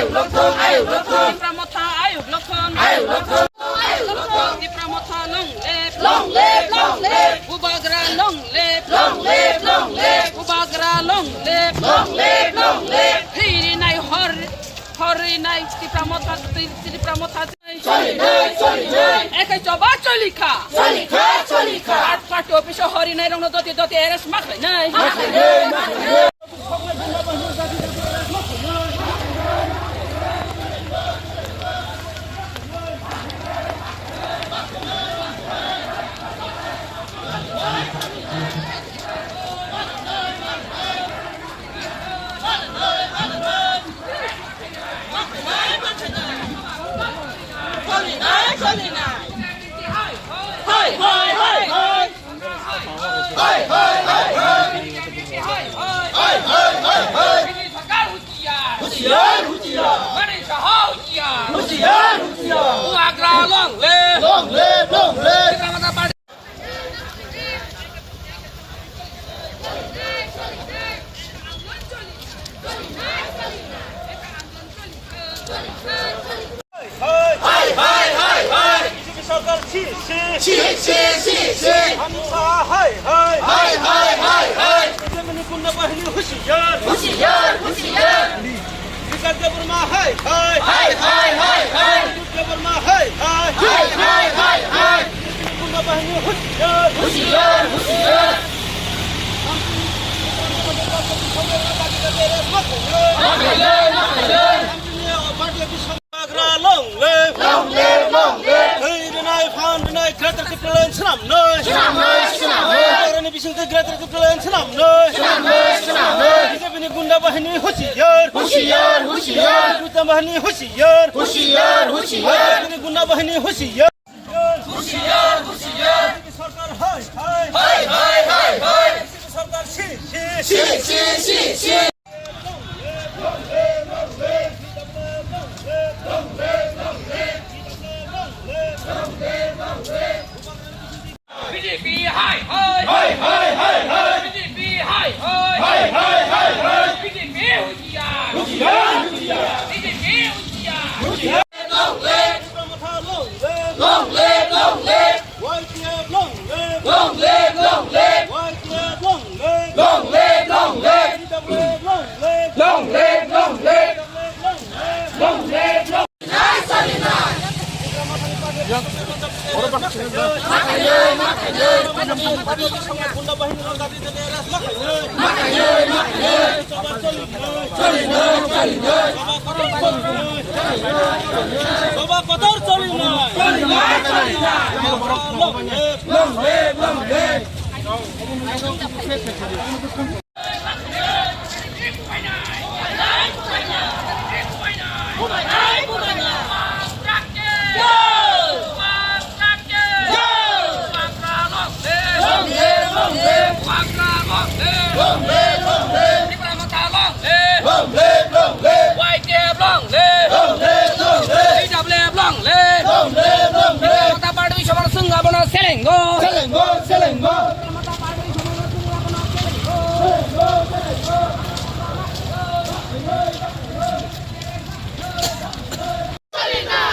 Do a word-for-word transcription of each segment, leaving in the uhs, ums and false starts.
Ayuk Lothong, Ayuk Lothong. Tipra Motha, Ayuk Lothong. Ayuk Lothong, Ayuk Lothong. Tipra Motha, long live. Long live, long live. Bubagra, long live. Long live, long live. Bubagra, long live. Long live, long live. Hirinai hor, horinai Tipra Motha, Tipra Motha. Solinai, solinai. Ekai choba cholikha. Cholikha, cholikha. At party office o horinai rongno doti doti arrest ma khlainai. Ma khlainai, ma khlainai. Hai, hai, hai, hai. Hai, hai, hai, hai. Hai, hai, hai, hai. B J P sorkar husiar. Husiar, husiar. Manik Saha husiar. Husiar, husiar. Bubagra long live. Long live, long live. Tipra Motha Party. Hai, hai, hai, hai. B J P sorkar si, si. Si, si, si, si. Manik Saha hai, hai. Hai, hai, hai, hai. B J P ni gunda bahini husiar. Husiar, husiar. Bikas Debbarma hai, hai. Hai, hai, hai, hai. Bikas Debbarma hai, hai. Hai, hai, hai, hai. B J P ni gunda bahini husiar. Husiar, husiar. Makhai, makhai. Bubagra long live. Long live, long live. Thwi rwnai, phan rwnai, Greater Tipraland swnamnai. Swnamnai, swnamnai. Bubagrani bisingtwi Greater Tipraland swnamnai. Swnamnai, swnamnai. B J P ni gunda bahini husiar. Husiar, husiar. Gunda bahini husiar. Husiar, husiar. B J P ni gunda bahini husiar. Husiar, husiar. B J P sorkar hai, hai. Hai, hai, hai, hai. B J P sorkar si, si. Si, si, si, si. B J P hai hai. Hai hai hai hai. B J P hai hai. Hai hai hai hai. B J P husiar. Husiar husiar. B J P husiar. Husiar. Long live. Long live, long live. Y T F long live. Long live, long live. Y T F long live. Long live, long live. T W F long live. Long live, long live. T W F long live. Long live, long live. Baba kotor choli na. Long live, long live. Selengo. Selengo, selengo.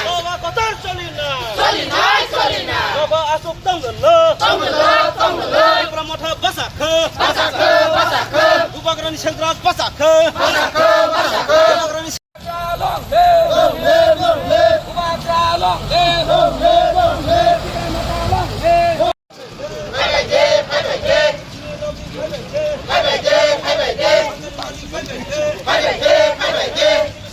Baba kotor choli na. Choli nai, choli na. Baba aswk tongwlo. Tongwlo, tongwlo. Tipra Motha bwsakhe. Bwsakhe, bwsakhe. Bubagrani sengkrak bwsakhe. Bwsakhe, bwsakhe. Bubagrani Long live! Long live! Long live! Bubagra long live! Long live! Long live! Long live!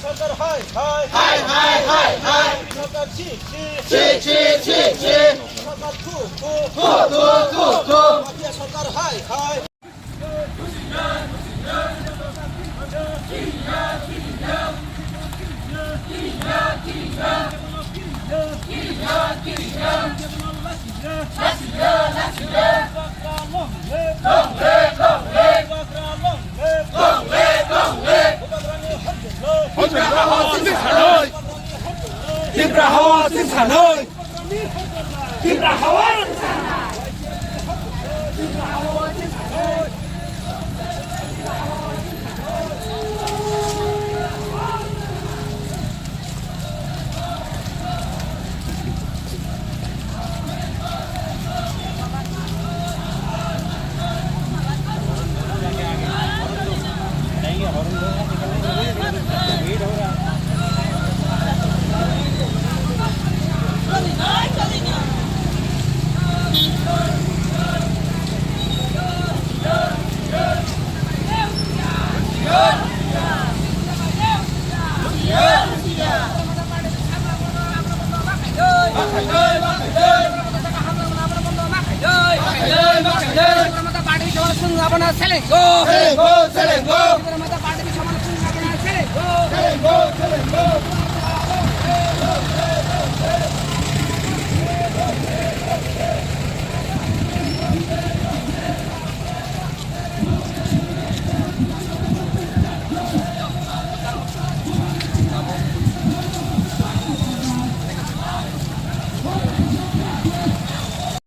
Sorkar hai, hai, hai. Sorkar chi, chi, chi. Chi, chi, chi, chi. Sorkar thu, thu. Thu, thu, thu, thu. Sorkar hai, hai. Tipra hawa sing sanoi. Tipra hawa. Abana seleng go. Seleng go, seleng go. Abana party ni samana seleng go. Seleng go, seleng go.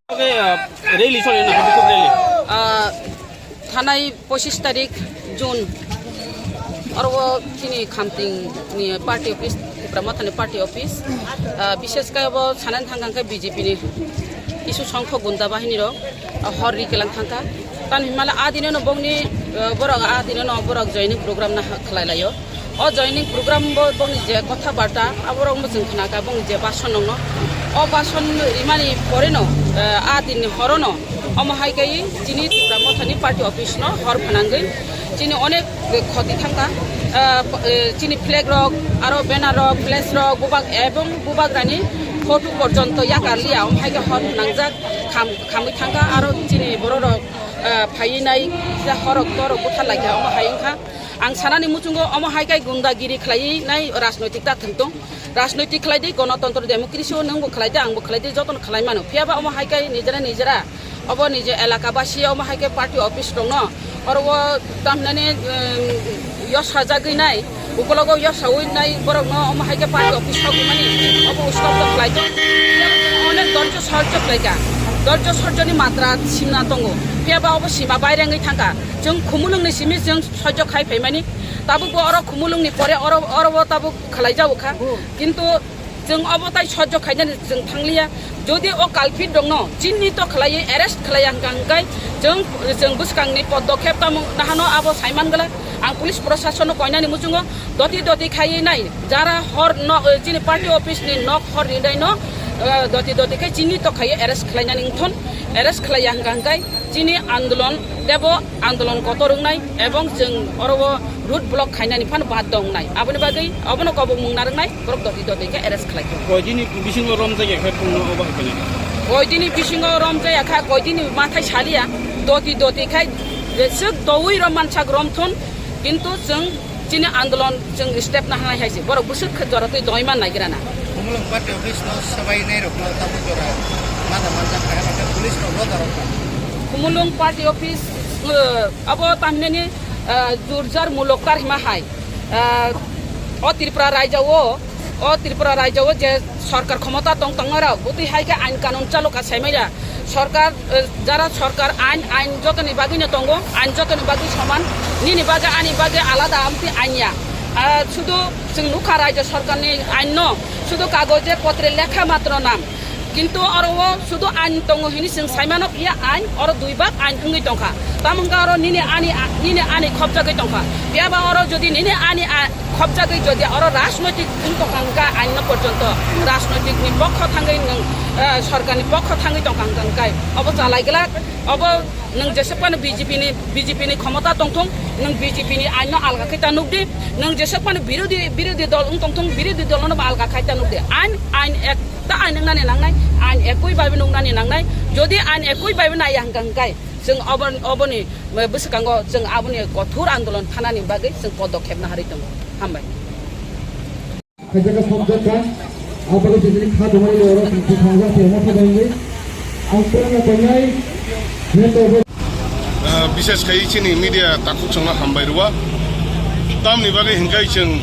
Oke, ah, rally chole na, bikhuk rally. Ah, thanai pochis tarik June. Oro chini Khamting ni party office, Tipra Mothani party office. Ah, bishes khe abo sanani thangkha khe B J P ni kisu songkho gunda bahini rok, ah, hor ri kelang thangkha. Tani himala a dino no bongni, ah, borok a dino no borok joining program na khlai laio. O joining program bo bongni je kotha barta, aborok bo chwng khna kha bongni je bason nongno. O bason rimani pore no, eh, a dinni horo no, omo hai khe chini Tipra Mothani party office no hor phanangwi chini onek khoti thangkha. Eh, p-, eh, chini flag rok, aro banner rok, flash rok, bubak ebong bubagrani photo porjonto yakar liya, omo hai khe hor phanangjak kham-, khamwi thangkha, aro chini borok rok, eh, phaiwi nai, horok torok buthar laikha, omo hai wngkha. Ang sanani muchungo omo hai khe gundagiri khlaiwi nai rajnoitik ta thwng tong. Rajnoitik khlai di, gonotontro democracy o nwngbo khlai di, angbo khlai di, jotono khlai mano. Phiya ba omo hai khe nijera nijera obo nije elaka basi omo hai khe party office rokno oro o tamhinani, um, yos sajagwi nai, ukologo yos sawi nai borokno omo hai khe party office rok mani obo uskok to khlai tong. Onek dorjo sorjo khlai kha. Dorjo sorjoni matra simna tongo. Phiya ba obo sima bairengwi thangkha. Chwng khumulwngni simi chwng sojok khai phaimani. Tabukbo oro khumulwngni pore oro, oro o tabuk khlai jago kha. Kintu chwng obo tai sojok khainani chwng thangliya. Jodi o culprit rokno chinni to khlaiwi arrest khlaiya hwnkha hwnkhe chwng, chwng bwskangni podokhep tamo nahano abo saiman glak. Ang police proshasonno koinani muchungo doti doti khaiwi nai. Jara hor no, eh, chini party office ni nok hor rinai no, eh, doti doti khe chini to khaiwi arrest khlainani wngthon. Arrest khlaiya hwnkha hwnkhe chini andolon tebo andolon kotor wngnai ebong chwng oro o road block khainani phano baddo wngnai. Aboni bagwi obono kobok mung narwknai, borok doti doti khe arrest khlai kha. Koidini bisingo romjak ya khe tongno obo hai khe? Koidini bisingo romjak ya kha, koidini mathai saliya, doti doti khai jeswk doui rom mansak romthon, kintu chwng chini andolon chwng step na halai hai se, borok bwswk khe jora twi doi man naigra na. Khumulwng party office no swbai nai rok no tabuk jora mada manjak kha, police rok no jora kha. Khumulwng party office, eh, abo tamhinani, eh, jurjar mulok tar hima hai. Eh, o Tripura raijao, o Tripura raijao je sorkar khomota tong tongnai rok, bwtwi hai khe ain kanun chalo kha saimaya. Sorkar, eh, jara sorkar ain, ain jotoni bagwi no tongo, ain jotoni bagwi soman, nini bagwi ani bagwi alada amtwi ain ya. Ah, sudu chwng nukha raijyo sorkarni ain no, sudu kagoje potre lekha matro nam. Kintu oro o sudu ain tongo hini chwng saimano, phiya ain oro dui bak ain wngwi tongkha. Tamo wngkha oro nini ani, nini ani khopjagwi tongkha. Phiya ba oro jodi nini ani a-, khopjagwi jodi oro rajnoitik wng tongkha hwnkha ain no porjonto rajnoitik ni pokho thangwi nwng, eh, sorkar ni pokho thangwi tongkha hwnkha hwnkhe obo chalai glak, obo nwng jeswk phano B J P ni, B J P ni khomota tongthung, nwng B J P ni ain no alga khe ta nukdi, nwng jeswk phano birodhi, birodhi dol wng tongthung, birodhi dol no alga khai ta nukdi, ain, ain ek Ta ain wngnani nangnai, ain ekui bai wngnani nangnai. Jodi ain ekui bai naiya hwnkha hwnkhe chwng obon-, oboni, eh, bwskango chwng aboni kothor andolon thanani bagwi chwng podokhep naharwi tongo. Hambai. Khaijaka subject ka, aboni jini kha tongmani oro tongthok thangjak tei omo khe tongwi. Ang kwrwngno tongnai, Ah, bises khai chini media takhuk chwngno hambai rwo. Tamni bagwi hwnkhe chwng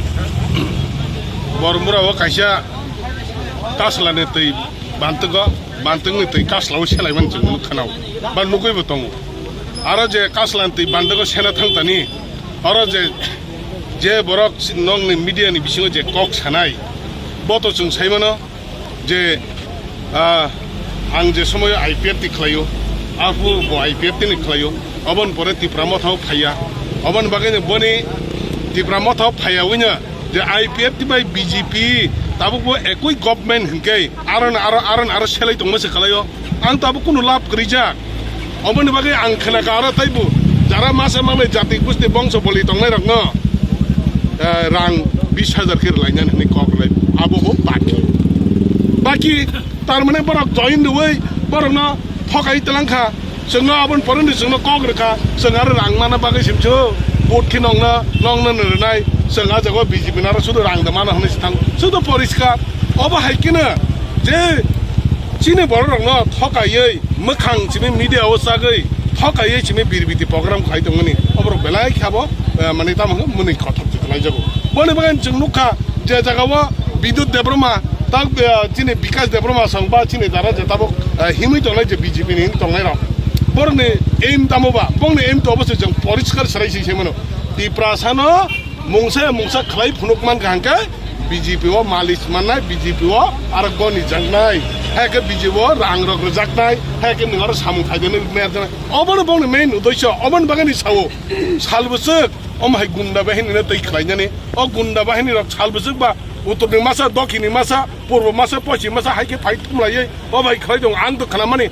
Bormura o kaisa kasla ni twi bantwgo, bantwgni twi kasla o selaimani chwng nukha nao, ba nugwi bo tongo. Aro je kasla ni twi bantwgo sena thangtani, oro je, je borok nokni media ni bisingo je kok sanai, bo to chwng saimano. Je, ah, ang je somoyo I P F T khlaio, aphuru bo I P F T ni khlaio, oboni pore Tipra Motha o phaiya, oboni bagwi no boni Tipra Motha o phaiya wngya je I P F T bai B J P tabuk bo ekui government hinkhe aro no aro, aro no aro selai tongma se khlaio, ang tabuk kunu lab kwrwijak. Oboni bagwi ang khnakha aro taibo jara masa manwi jati gusti bongso boli tongnairokno, eh, rang bis hajar khe rwlainani hwnwi kok rwlai, abo bo baki. Baki, tar mane borok join rwui borokno thokai twlangkha, Chwngno aboni poreni chwngno kok rwkha, chwng aro rang mana bagwi simsio vote khe nongno, nongno rwnai, chwng ah jagao B J P naro sudu rang da mano hwnwi se thang, sudu poriskar. Obo hai kheno je chini bororokno thokaiwi mwkhang simi media o chagwi thokaiwi simi birbiti program khai tongmani, oborok belai khabo, eh, mane tamo hwnwi mwnwi kothok jotolaijago. Boni bagwi chwng nukha, je jagao Bidyut Debbarma, tak, eh, chini Bikash Debbarma song ba chini dara je tabuk, eh, himwi tongnai je B J P ni himwi tongnai rok. Borokni aim tamo ba, bongni aim to obo se chwng poriskar serai se mano. Tiprasa no mungsa ya mungsa khlai phunuk man kha hwnkhe B J P o malis mannai, B J P o aro goni jaknai, hai khe B J P o rang rok rwjaknai, hai khe nwng aro samung khaidani rwjaknai. Obono bongni main uddesho, oboni bagwi ni sao sal bwswk omo hai gunda bahini no twi khlainani. O gunda bahini rok sal bwswk ba uttor ni masa, dokhin ni masa, purbo masa, poschim masa hai khe phai thumlaiwi o bai khlai tongo. Ang to khnamani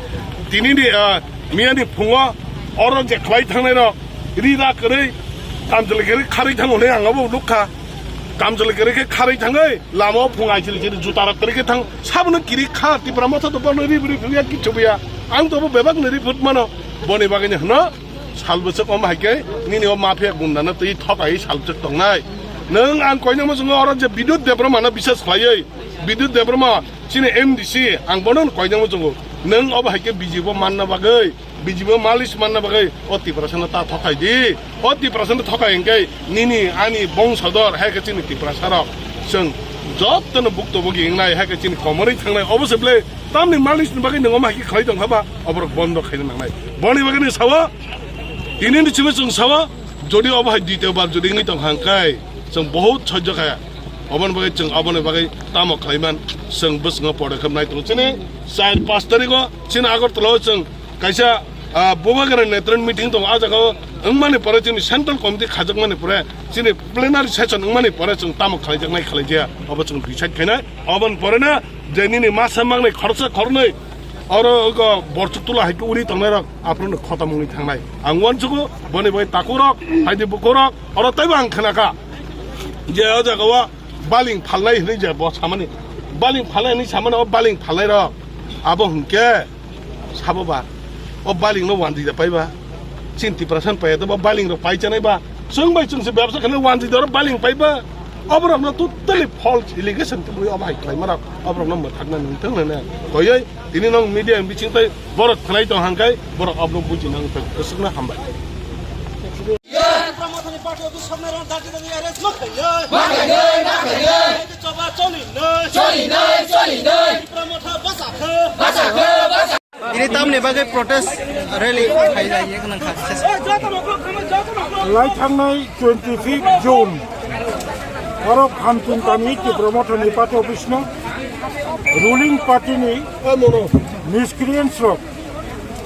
tini ni, ah, miya ni phungo oro je khlai thangnai rok ri da kwrwi kamchwlwi kwrwi kharwi thango hwnwi ang abo nukha. Kamchwlwi kwrwi khe kharwi thangwi lama o phung aisili chili juta rok kwrwi khe thang sabono kiri kha Tipra Motha to bono ri ri phiyakhe kichu buya. Ang to bo bebak ni ri phut mano boni bagwi ni hwno. Sal bwswk omo hai khe nini o mafia gunda no twi thokai sal bwswk tongnai. Nwng ang koinama chwngo oro je Bidyut Debbarma no bisas khlaiwi, Bidyut Debbarma chini M D C ang bono koinama chwngo. Nwng obo hai khe B J P o manna bagwi, B J P o malis manna bagwi o Tiprasa no ta thokai di. O Tiprasa no thokai hwnkhe nini ani bongsodor hai khe chini Tiprasa rok chwng jotono bukto bogi wngnai hai khe chini komorwi thangnai obo se ble tamni malis ni bagwi nwng omo hai khe khlai tong kha ba oborok bondo khaina nangnai. Boni bagwi ni sao Tini ni simi chwng sao, jodi obo hai ditiyo bar jodi wngwi tong kha hwnkhe, chwng bohut sojjo kha. Oboni bagwi chwng, oboni bagwi tamo khlaiman, chwng bwskango podokkhep nai tongo. Chini char pash tarikh o chini Agartala o chwng kaisa, ah, Bubagra Netrani meeting tongo. Ah jaga o wngmani pore chini central committee khajakmani pore, chini plenary session wngmani pore chwng tamo khlaijaknai khlaijaya, obo chwng decide khainai. Oboni pore no je nini masa mangnai khoroksa khoroknwi, oro wngkha borchuk tula hai khe uri tongnai rok, aphuru no khotom wngwi thangnai. Ang uansugo, boni bai takhuk rok, phaidi bukhuk rok, oro teibo ang khna kha. Je o jaga o baling phalnai hinwi je bo samani. Baling phalnai hinwi samani, o baling phalnai rok. Abo hwnkhe sabo ba. O baling no wanjwi da pai ba. Chini Tiprasa no paiya to ba baling rok pai chanai ba. Chwng bai chwng se bebsa khainai wanjwi da oro baling pai ba. Oborokno totally false allegation tubui obo hai khlaima rok. Oborokno mwthakna nung thung hwnwi koyoi tini nwng media ni bising tei borok khnai tong hang khe borok oborok buji nang thung. Bwswkno hambai. Tini tamni bagwi protest rally khailai ye nang kha. Lai thangnai twenty fifth June, oro Khamtung kami Tipra Motha ni party office no ruling party ni miscreants rok,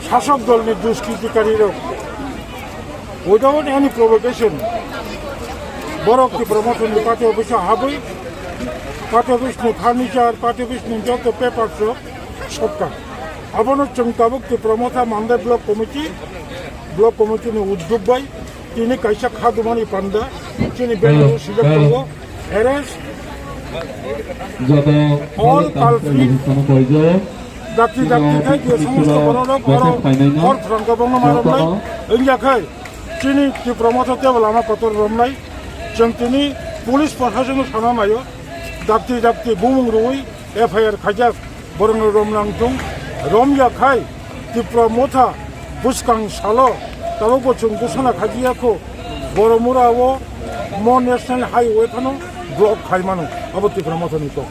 sasok dol ni duskritikari rok, without any provocation, borok Tipra Motha ni party office o habwi party office ni furniture, party office ni joto papers rok sokha. Abono chwng tabuk Tipra Motha Mandai Block Committee, Block Committee ni uddog bai tini kaisa khadumani panda chini banner o swijak tongo, arrest joto all culprits, dakti dakti khai je somosto borok rok oro hor phrang kwbangma ma romnai wngya khai chini Tipra Motha teibo lama kotor romnai. Chwng tini police proshasonno sana naio, dakti dakti bumung rwui F I R khaijak, borokno romnang thung, romya khai Tipra Motha bwskang salo tabukbo chwng gosona khajiya kho, Boromura o mo national highway phano block khai mano, abo Tipra Motha ni kok.